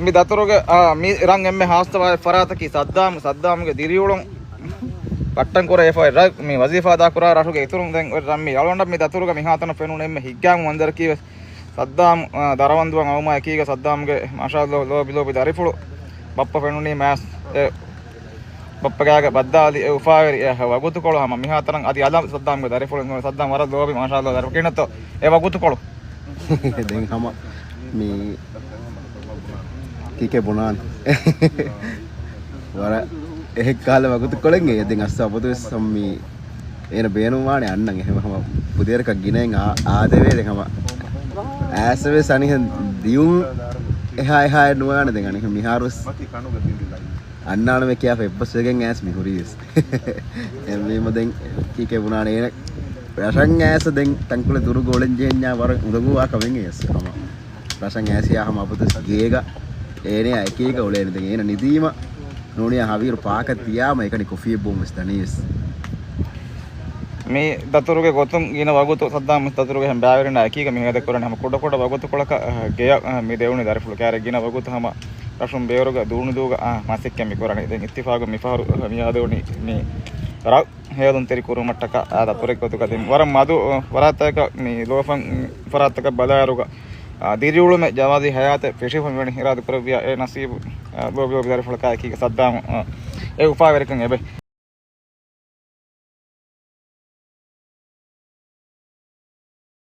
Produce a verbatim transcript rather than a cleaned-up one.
މި ދަތުރުގެ، އާ، މި ރަން އެންމެ ހާއްސަވާ ފަރާތަކީ ސައްދާމް، ސައްދާމްގެ ދިރިއުޅުން ބައްޓަން ކުރެވިފައި ރަށް މި ވަޒީފާ އަދާކުރާ ރަށުގެ އިތުރުން ދެން އޮތް ރަން މި އަޅުގަނޑަށް މި ދަތުރުގަ މިހާތަނަށް ފެނުނު އެންމެ ހިތްގައިމު މަންޒަރަކީ ވެސް ސައްދާމް، އާ، ދަރަވަންދުއަށް އައުމާ އެކީގަ ސައްދާމްގެ މާޝާﷲ ލޯބި ލޯބި ދަރިފުޅު ބައްޕަ ފެނުނީމަ އެ ބައްޕަގާގަ ބައްދާލި އެ އުފާވެރި އެ ވަގުތުކޮޅު ހަމަ މިހާތަނަށް އަދި އަލަށް ސައްދާމްގެ ދަރިފުޅު ސައްދާމް ވަރަށް ލޯބި މާޝާﷲ ދަރިފުޅު ކިނަތޯ އެ ވަގުތުކޮޅު. ދެން ހަމަ މި ކީކޭ ބުނާން ވަރަށް އެހެއް ކާލަ ވަގުތުކޮޅެއް އެ ދެން އަސް އަބަދުވެސް ހަމަ މި އޭނަ ބޭނުންވާނެ އަންނަން އެހެން ހަމަ ކުދިވަރަކަށް ގިނައިން އާ-، އާދެވޭ ދެން ހަމަ އައިސް ވެސް އަނިހެން ދިޔުން އެހާ އެހާ ނުވާނެ ދެން އަނިހެން މިހާރުވެސް އަންނާނަމޭ ކިޔާފަ އެއްބަސްވެގެން އައިސް މި ހުރީވެސް. އެހެންވީމަ ދެން ކީކޭ ބުނާނެ އޭނަ ރަށަށް އައިސް ދެން ތަންކޮޅެއް ދުރުގަ އުޅެން ޖެހެންޏާ ވަރަށް އުނދަގޫވާ ކަމެއް އެއްސު ހަމަ. ރަށަށް އައިސް ހަމަ އަބަދުވެސް ގޭގަ އޭނަޔާ އެކީގަ އުޅޭނެ ދެން އޭނަ ނިދީމަ ނޫނިޔާ ހަވީރު ޕާކަށް ތިޔާމަ އެކަނި ކޮފީއެއް ބުން ވެސް ދަނީވެސް. މި ދަތުރުގެ ގޮތުން ގިނަ ވަގުތު ސައްދާމް ދަތުރުގެ ހެން ބައިވެރިންނާ އެކީގަ މި ހޭދަ ކުރަނީ ހަމަ ކުޑަކުޑަ ވަގުތުކޮޅަކަށް ގެޔަށް މި ދެވުނީ ދަރިފުޅު ކާރެއް ގިނަ ވަގުތު ހަމަ ރަށުން ބޭރުގަ ދޫނުދޫގަ މަސައްކަތް މި ކުރަނީ. ދެން އިއްތިފާގު މި ފަހަރު މި ހަދަވަނީ މި ރަށް ހޭލުންތެރި ކުރުމަށްޓަކާ ދަތުރެއް ގޮތުގަ ދެން ވަރަށް މަދު ފަރާތަކަށް މި ލޯފަން ފަރާތަކަށް ބަލާއިރުގަ ދިރިއުޅުމެއް ޖަވާދީ ހަޔާތެއް ފެށިފަ މިވަނީ އިރާދަ ކުރެއްވިޔާ އެ ނަސީބު ލޯބި ލޯބި ދަރިފުޅަކާ އެކީގަ ސައްދާމް އެ އުފާވެރިކަން އެބެ.